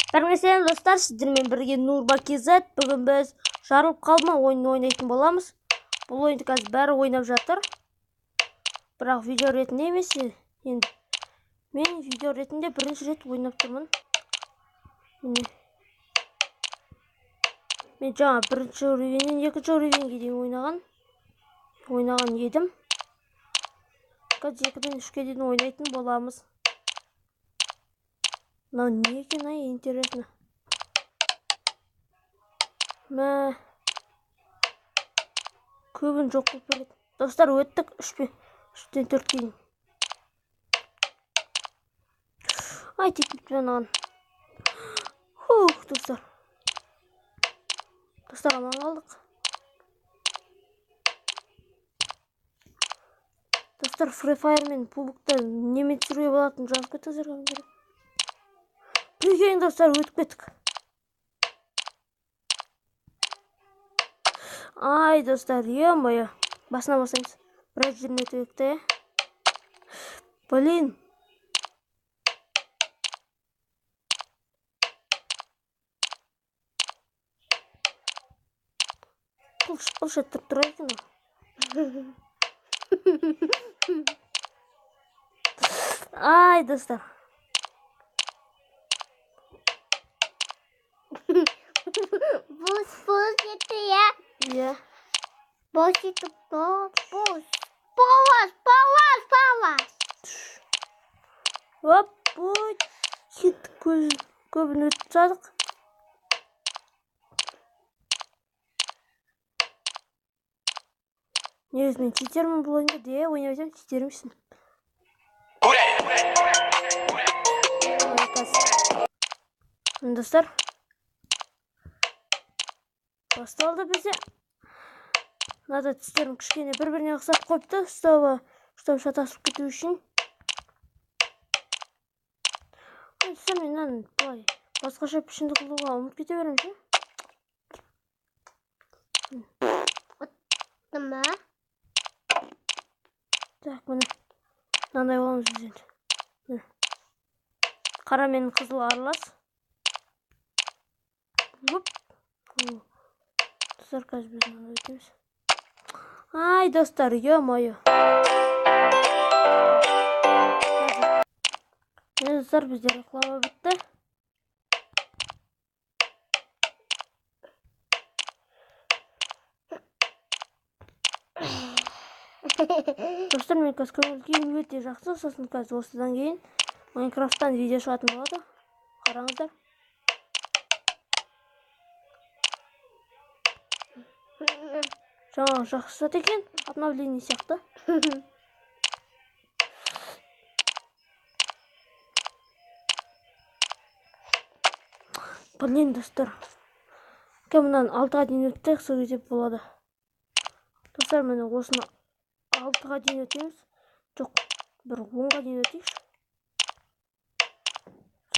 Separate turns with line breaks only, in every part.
Бәріңе сәлем достар, сіздермен бірге Нурба KZ. Бүгін біз жарылып қалма ойынын ойнайтын боламыз. Бұл ойынды қазір бәрі ойнап жатыр. Бірақ видео ретінде емес енді. Мен видео ретінде бірінші рет ойнап тұрмын. Міне. Мен жаңа бірінші уровеньнен екінші уровеньге дейін ойнаған едім. Қазір 2-ден 3-ке дейін ойнайтын боламыз. Мынау не екен, ай, интересно. Мә. Көбін жоқ қылып береді. Достар, өттік 3-тен 4-ке дейін. Ай, тиіп кетті мынаған. Хух, достар. Достар, аман қалдық. Достар, Free Fire мен PUBG-та немен түсіруге болатынын жазып кетіңіздер комментарий. Прикинь, достар, өтіп кеттік. Ай, достар, ё-моё. Басынан бастаймыз. Біраз жерін өтейік те. Блин. Пылш-пылш еттіріп тұр екен ол. Ай, достар.
Бос-бос етті, я.
Иә.
Бос етіп, бос. Бос, бос, бос.
Оп, ой, кеттік, көбін өтіп тастадық. Негізі мен читермін бұл ойында, де ойнап айтамын, читер емеспін. Достар, басталды бізде. Мынада түстерін кішкене бір-біріне ұқсап қойыпты, чтобы шатасып кету үшін. Достар, мен мынаны былай басқаша пішінді қылуға ұмытып кете беремін ше.
Ұттым ба?
Так, міне. Мынандай боламыз біз енді. Міне. Қара мен қызыл аралас. Оп. Достар, қазір біз мынаны өтеміз. Ай, достар, ё-моё. Міне, достар, бізде реклама бітті. Достар, мен қазір көңіл күйім өте жақсы. Сосын қазір осыдан кейін Майнкрафттан видео шығатын болады. Қараңыздар. Жаңа жақсы зат екен, обновление сияқты. Блин, достар. Кәм мынаны 6-ға дейін өттік, сол кезде болады. Достар, міне осыны 6-ға дейін өтеміз. Жоқ, бір 10-ға дейін өтейікші.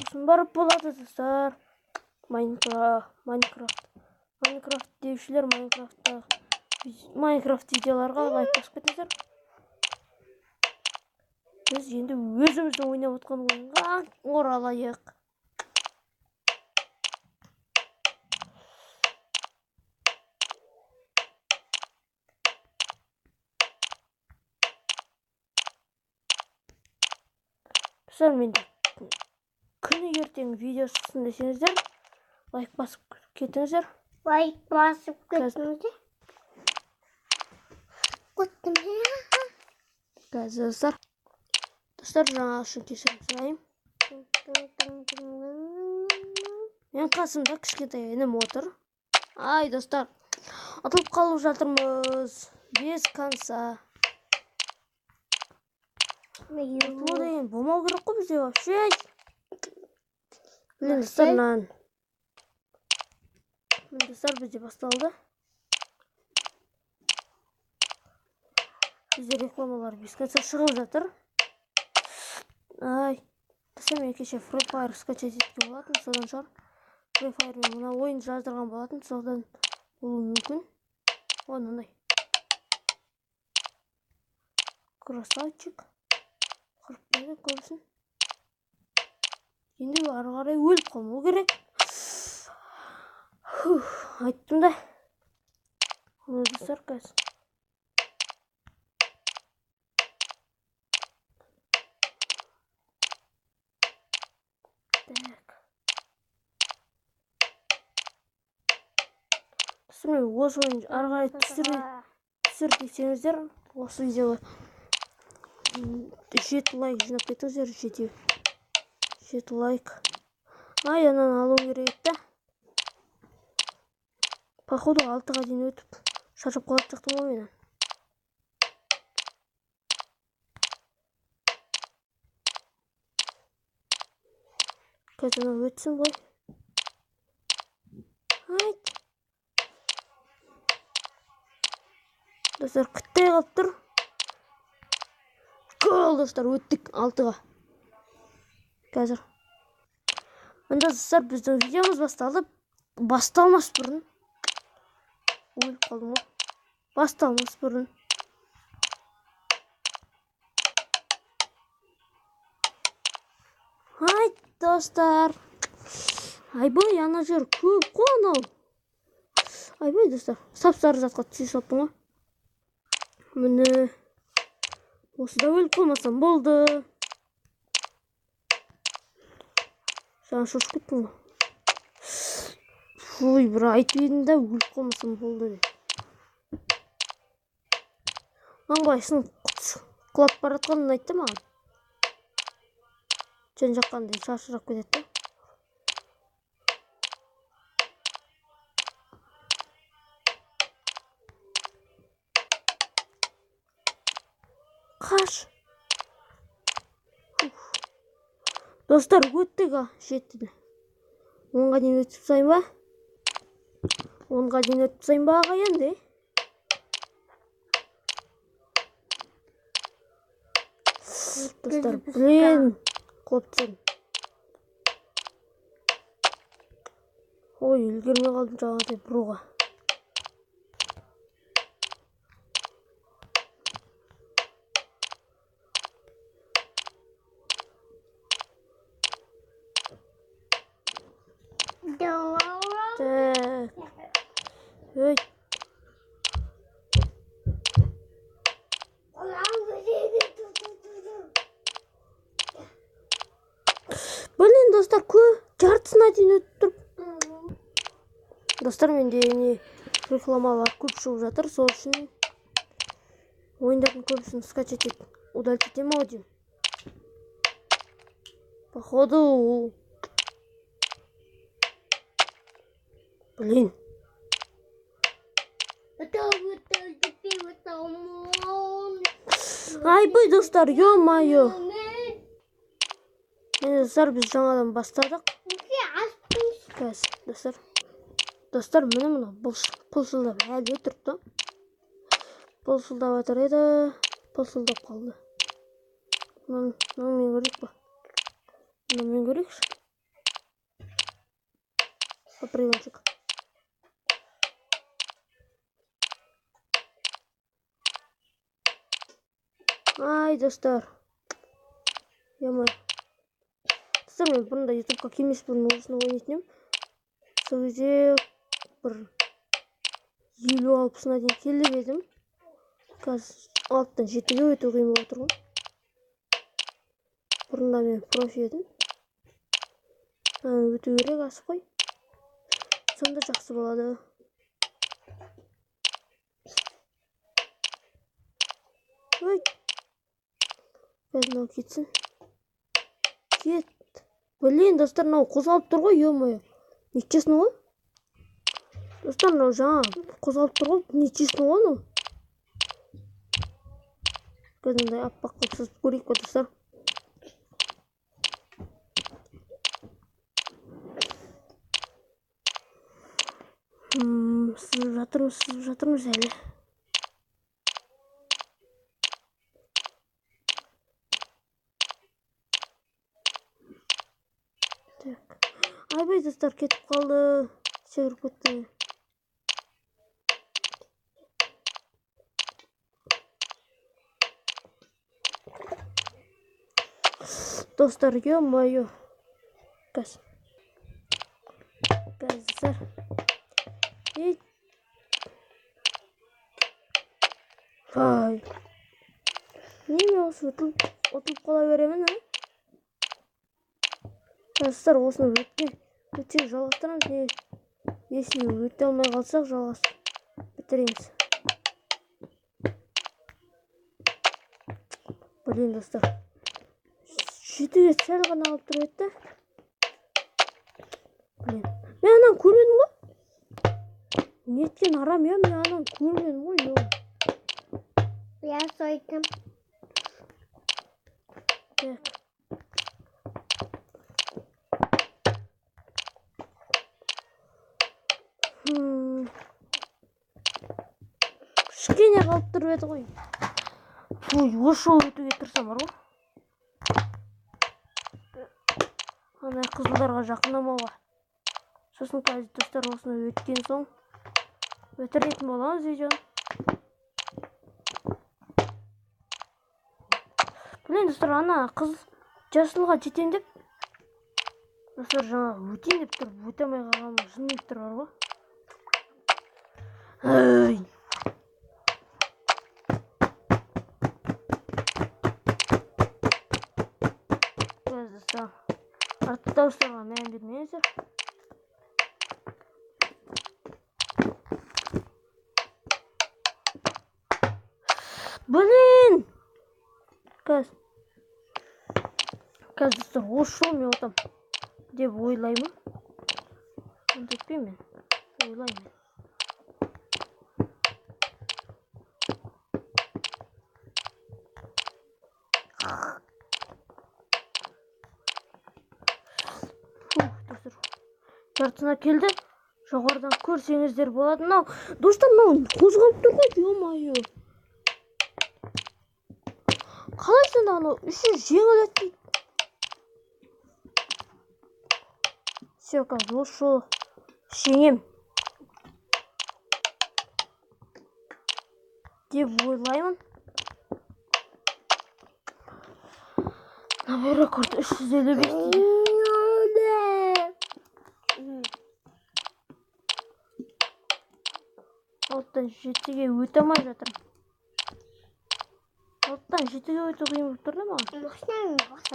Сосын барып болады, достар. Майнкрафт. Майнкрафт деушілер Майнкрафт видеоларға лайк басып кетіңіздер. Біз енді өзіміздің ойнап отқан ойынға оралайық. Достар, менде күні ертең видео шықсын десеңіздер, лайк басып кетіңіздер.
Лайк басып кетіңіздер.
Қазір, достар. Достар, жаңа үшін кешірім сұраймын. Мен қасымда кішкентай інім отыр. Ай, достар, ұтылып қалып жатырмыз. Без конца. Ұтылу деген болмау керек қой бізде вообще. Блин, достар, мынаны. Міне, достар, бізде басталды. Бізде рекламалар без конца шығып жатыр. Ай, достар, мен кеше Free Fire скачать еткен болатын, содан шығар. Free Fire мен мына ойын жаздырған болатын, содан болуы мүмкін. О, мынандай. Красавчик. Қырып қойды көбісін. Енді ары қарай өліп қалмау керек. Айттым да. Достар, қазір. Так. Достар, мен осы ойынды ары қарай түсір десеңіздер, осы видеоға 7 лайк жинап кетіңіздер, 7 лайк. Ай, ананы алу керек еді да. Походу 6-ға дейін өтіп шаршап қалатын сияқтымын ғой мен. Қазір анау өтсін ғой. Айт. Достар, күтпей қалып тұр. Гол, достар, өттік 6-ға. Қазір. Мында, достар, біздің видеомыз басталды. Басталмас бұрын. Өліп қалдым ғой. Басталмас бұрын. Айт, достар. Айбай, ана жер көп қой анау. Айбай, достар. Сап-сары затқа түсе салыппын ғой. Міне. Осыда өліп қалмасам болды. Жаңа шошып кеттім ғой. Фуй, бір айтып едім да, өліп қалмасам болды деп. Маған былай сынып құлап бара жатқанын айтты маған. Жан жаққа андай шашырап кетеді да. Қаш. Достар, өттік, а, жетті. 10-ға дейін өтіп тастайын ба? 10-ға дейін өтіп тастайын ба, аға, енді? Достар, блин, құлап түстім. Ой, үлгермей қалдым жаңағыдай бұруға. Так. Ой. Блин, достар, көп жартысына дейін өтіп тұр. Достар, менде не рекламалар көп шығып жатыр, сол үшін ойындардың көбісін скачать етіп удалить етемін ау деймін. Походу, блин. Айбай, достар, ё-моё. Міне, достар, біз жаңадан бастадық. Қазір, достар. Достар, міне мына пылшылдап әлі тұрыпты. Пылшылдап жатыр еді, пылшылдап қалды. Мынаны мен көрейік па? Мынаны мен көрейікші. Попрыгунчик. Ай, достар. Ё-моё. Достар, мен бұрында ютубқа келмес бұрын осыны ойнайтын едім. Сол кезде бір 50-60-ына дейін келіп едім. Қазір 6-тан 7-ге өту қиын болып отыр ғой. Бұрында мен профи едім. Өту керек асып қой. Сонда жақсы болады. Ой. Қазір мынау кетсін. Кет. Блин, достар, мынау қозғалып тұр ғой, ё-моё. Нечестно ғой. Достар, мынау жаңа қозғалып тұр ғой, нечестно ғой мынау. Қазір мындай аппақ қылып сызып көрейік па, достар. Сызып жатырмыз, сызып жатырмыз әлі. Так. Айбай, достар, кетіп қалды. Секіріп кетті. Достар, ё-моё. Қазір. Қазір. Ей. Ай. Неме осы ұтылып қала беремін, а? Достар, осыны өтсек жалғастырамыз. Не, если өте алмай қалсақ, жалғас бітіреміз. Блин, достар. 7-ге сәл ғана қалып тұр еді да. Блин. Мен ананы көрмедім ғой. Неткен арам, я, мен ананы көрмедім ғой, ё.
Я сойдым.
Так. Кішкене қалып тұрып еді ғой. Ой, осы жолы өтуге тырысам бар ғой. Ана қызылдарға жақындамауға. Сосын қазір достар осыны өткен соң бітіретін боламыз видеоны. Блин, достар, ана қыз жасылға жетем деп, достар, жаңа өтейін деп тұрып өте алмай қалғаным жын деп тұр бар ғой. Ай. Қазір достар, артық дауыстарға мән бермеңіздер. Блин! Қазір. Қазір достар, осы жолы мен ұтамын деп ойлаймын. Онда етпеймін мен. Ойлаймын. Фух, достар. Жартысына келді. Жоғарыдан көрсеңіздер болады. Мынау, достар, мынау қозғалып тұр ғой, ё-моё. Қалай сонда анау үші жеңіл өтпейді? Всё, қазір осы жолы жеңем деп ойлаймын. Новый рекорд 355 дейді. Алтыдан жетіге өте алмай жатырмын. Алтыдан жетіге өту қиын болып тұр да маған.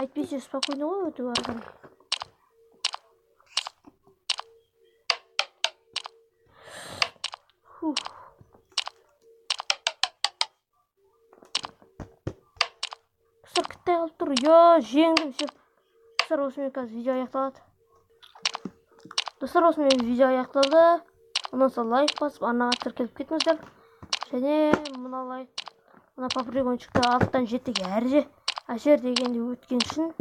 Әйтпесе спокойно ғой өту ары қарай. Фух. Достар, кіттай қалып тұр. Я, жеңдім, всё. Достар, осымен қазір видео аяқталады. Достар, осымен видео аяқталды. Онан соң лайк басып, арнаға тіркеліп кетіңіздер. Және мына лайк, мына попрыгунчикті алтыдан жетіге әжер дегенде өткен үшін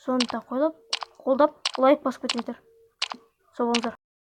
соны да қолдап лайк басып кетіңіздер. Сау болыңыздар.